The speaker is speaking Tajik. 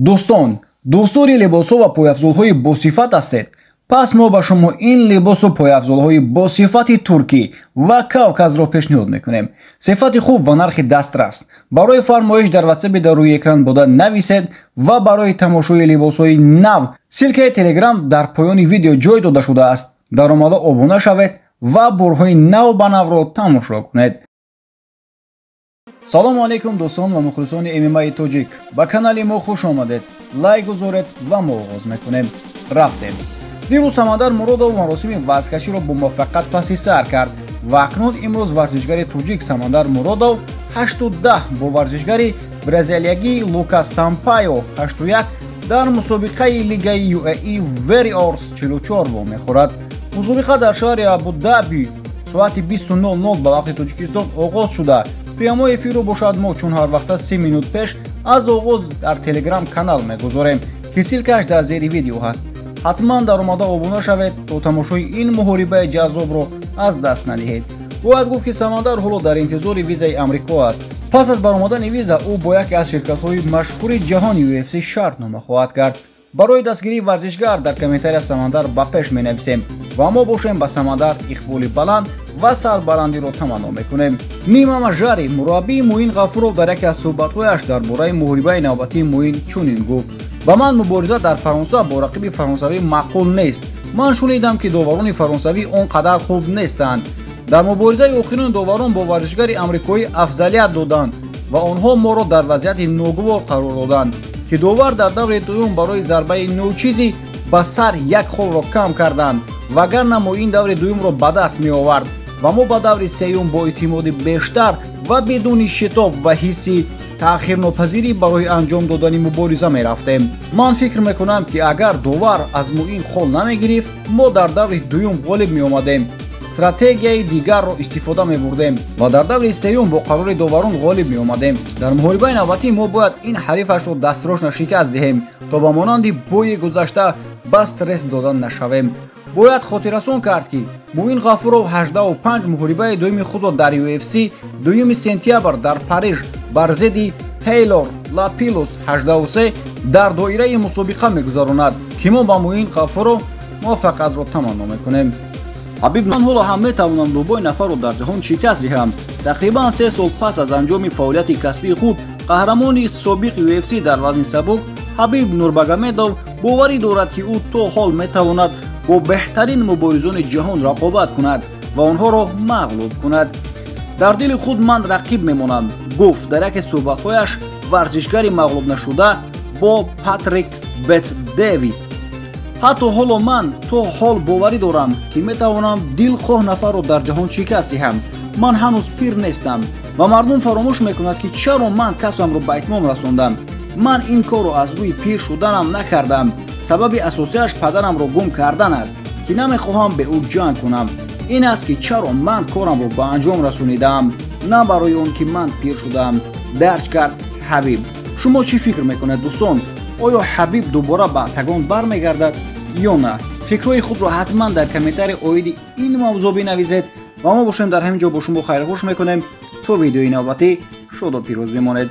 Дӯстон, дӯстдори либосҳо ва пойафзолҳои босифат ҳастед? Пас мо ба шумо ин либосу пойафзолҳои босифати туркӣ ва Кавказро пешниҳод мекунем. Сифати хуб ва нархи дастрас. Барои фармоиш дар ватсапи дар рӯи экран буда нависед ва барои тамошои либосҳои нав ссылкаи Телеграм дар поёни видео ҷой дода шудааст. Даромада обуна шавед ва борҳои нав ба навро тамошо кунед. Салому алайкум, дӯстон ва мухлисони ММАи тоҷик. Ба канали мо хуш омадед. Лайк гузоред ва мо оғоз мекунем. Рафтем. Дирӯз Самандар Муродов маросими вазкаширо бо муваффақият паси сар кард ва акнун имрӯз варзишгари тоҷик Самандар Муродов 8-10 бо варзишгари бразилиягӣ Лукас Сампайо 8-1 дар мусобиқаи лигаи UAE Warriors 44 вомехӯрад. Мусобиқа дар шаҳри Абу-Даби соати 20:00 ба вақти Тоҷикистон оғоз шуда, прямой эфирро бошад мо чун ҳар вақта 3 минут пеш аз оғоз дар Телеграм канал мегузорем, ки ссылкааш дар зери видео ҳаст. Ҳатман даромада обуна шавед то тамошои ин муҳорибаи ҷаззобро аз даст надиҳед. Бояд гуфт, ки Самандар ҳоло дар интизори визаи Амрико аст. Пас аз баромадани виза ӯ бо яке аз ширкатҳои машҳури ҷаҳони UFC шартнома хоҳад кард. Барои дастгирии варзишгар дар комментария «Самандар ба пеш» менависем ва мо бошем ба Самандар иқболи баланд ва сарбаландиро таманно мекунем. Нима Мажари, мураббии Муин Ғафуров, дар яке аз суҳбатҳояш дар бораи муҳорибаи навбатии Муин чунин гуфт: «Ба ман мубориза дар Фаронса бо рақиби фаронсавӣ маъқул нест. Ман шунидам, ки доварони фаронсавӣ он қадар хуб нестанд. Дар муборизаи охирин доварон бо варзишгари амрикоӣ афзалият доданд ва онҳо моро дар вазъияти ногувор қарор доданд, ки довар дар даври дуюм барои зарбаи ночизӣ ба сар як холро кам карданд, вагарна мо ин даври дуюмро ба даст меовард ва мо ба даври сеюм бо эътимоди бештар ва бидуни шитоб ва ҳисси таъхирнопазирӣ барои анҷом додани мубориза мерафтем. Ман фикр мекунам, ки агар довар аз Муин хол намегирифт, мо дар даври дуюм ғолиб меомадем, стратегияи дигарро истифода мебурдем ва дар даври сеюм бо қарори доварон ғолиб меомадем. Дар муҳорибаи навбатӣ мо бояд ин ҳарифашро дастрошна шикаст диҳем, то ба монанди бои гузашта ба стресс дода нашавем». Бояд хотиррасон кард, ки Муин Ғафуров 85 муҳорибаи дуюми худро дар UFC 2 сентябр дар Париж бар зидди Тейлор Лапилус 83 дар доираи мусобиқа мегузаронад, ки мо ба Муин Ғафуров муваффақиятро таманно мекунем. Ҳабиб: «Ман ҳоло ҳам метавонам дубой нафарро дар ҷаҳон шикаст диҳам». Тақрибан 3 сол пас аз анҷоми фаъолияти касбии худ, қаҳрамони собиқи UFC дар вазни сабук Ҳабиб Нурбагомедов боварӣ дорад, ки ӯ то ҳол метавонад бо беҳтарин муборизони ҷаҳон рақобат кунад ва онҳоро мағлуб кунад. «Дар дили худ ман рақиб мемонам», гуфт дар яке суҳбатҳояш варзишгари мағлубнашуда бо Патрик Бет Дэвид. «Ҳатто ҳоло ман то ҳол боварӣ дорам, ки метавонам дилхоҳ нафарро дар ҷаҳон шикаст диҳам. Ман ҳанӯз пир нестам ва мардум фаромӯш мекунад, ки чаро ман касбамро ба итмом расондам. Ман ин корро аз рӯи пир шуданам накардам. Сабаби асосиаш падарамро гум кардан аст, ки намехоҳам бе ӯ ҷанг кунам. Ин аст, ки чаро ман корамро ба анҷом расонидаам, на барои он ки ман пир шудаам», дарҷ кард Ҳабиб. Шумо чӣ фикр мекунед, дӯстон? Оё Ҳабиб дубора ба октагон бармегардад ё на? Фикрҳои худро ҳатман дар комментарий оиди ин мавзӯъ бинависед ва мо бошем дар ҳамин ҷо бо шумо хайрхуш мекунем. То видеои навбатӣ шоду пирӯз бимонед.